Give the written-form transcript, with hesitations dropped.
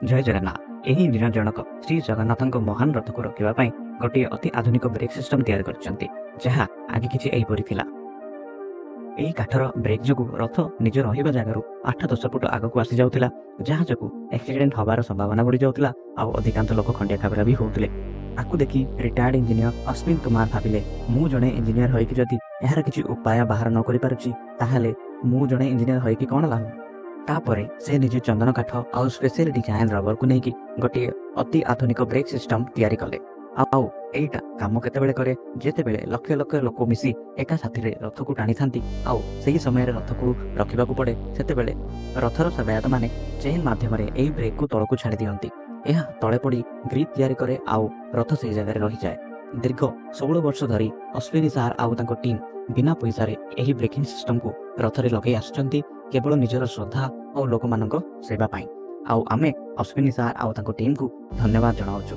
ଜୟ ଜଗନ୍ନାଥ। ଏହି ଇଞ୍ଜିନିୟର ଜଣକ ଶ୍ରୀ ଜଗନ୍ନାଥଙ୍କ ମହାନ ରଥକୁ ରଖିବା ପାଇଁ ଗୋଟିଏ ଅତି ଆଧୁନିକ ବ୍ରେକ୍ ସିଷ୍ଟମ ତିଆରି କରିଛନ୍ତି, ଯାହା ଆଗେ କିଛି ଏହିପରି ଥିଲା। ଏହି କାଠର ବ୍ରେକ୍ ଯୋଗୁଁ ରଥ ନିଜ ରହିବା ଜାଗାରୁ 8-10 ଫୁଟ ଆଗକୁ ଆସିଯାଉଥିଲା, ଯାହା ଯୋଗୁଁ ଆକ୍ସିଡେଣ୍ଟ ହବାର ସମ୍ଭାବନା ବଢ଼ିଯାଉଥିଲା ଆଉ ଅଧିକାଂଶ ଲୋକ ଖଣ୍ଡିଆ ଖାବରା ବି ହେଉଥିଲେ। ଆକୁ ଦେଖି ରିଟାୟାର୍ଡ ଇଞ୍ଜିନିୟର ଅଶ୍ୱିନ କୁମାର ଭାବିଲେ, ମୁଁ ଜଣେ ଇଞ୍ଜିନିୟର ହୋଇକି ଯଦି ଏହାର କିଛି ଉପାୟ ବାହାର ନ କରିପାରୁଛି, ତାହେଲେ ମୁଁ ଜଣେ ଇଞ୍ଜିନିୟର ହୋଇକି କ'ଣ ଲାଭ? ତାପରେ ସେ ନିଜେ ଚନ୍ଦନ କାଠ ଆଉ ସ୍ପେଶାଲ ଡିଜାଇନ ରବରକୁ ନେଇକି ଗୋଟିଏ ଅତି ଆଧୁନିକ ବ୍ରେକ୍ ସିଷ୍ଟମ ତିଆରି କଲେ। ଆଉ ଏଇଟା କାମ କେତେବେଳେ କରେ? ଯେତେବେଳେ ଲକ୍ଷ ଲକ୍ଷ ଲୋକ ମିଶି ଏକା ସାଥିରେ ରଥକୁ ଟାଣିଥାନ୍ତି ଆଉ ସେହି ସମୟରେ ରଥକୁ ରଖିବାକୁ ପଡ଼େ, ସେତେବେଳେ ରଥର ସେବାୟତମାନେ ଚେନ୍ ମାଧ୍ୟମରେ ଏହି ବ୍ରେକ୍କୁ ତଳକୁ ଛାଡ଼ି ଦିଅନ୍ତି। ଏହା ତଳେ ପଡ଼ି ଗ୍ରିପ୍ ତିଆରି କରେ ଆଉ ରଥ ସେହି ଜାଗାରେ ରହିଯାଏ। ଦୀର୍ଘ 16 ବର୍ଷ ଧରି ଅଶ୍ୱିନୀ ସାର୍ ଆଉ ତାଙ୍କ ଟିମ୍ ବିନା ପଇସାରେ ଏହି ବ୍ରେକିଂ ସିଷ୍ଟମକୁ ରଥରେ ଲଗାଇ ଆସୁଛନ୍ତି, କେବଳ ନିଜର ଶ୍ରଦ୍ଧା ଆଉ ଲୋକମାନଙ୍କ ସେବା ପାଇଁ। ଆଉ ଆମେ ଅଶ୍ୱିନୀ ସାର୍ ଆଉ ତାଙ୍କ ଟିମ୍କୁ ଧନ୍ୟବାଦ ଜଣାଉଛୁ।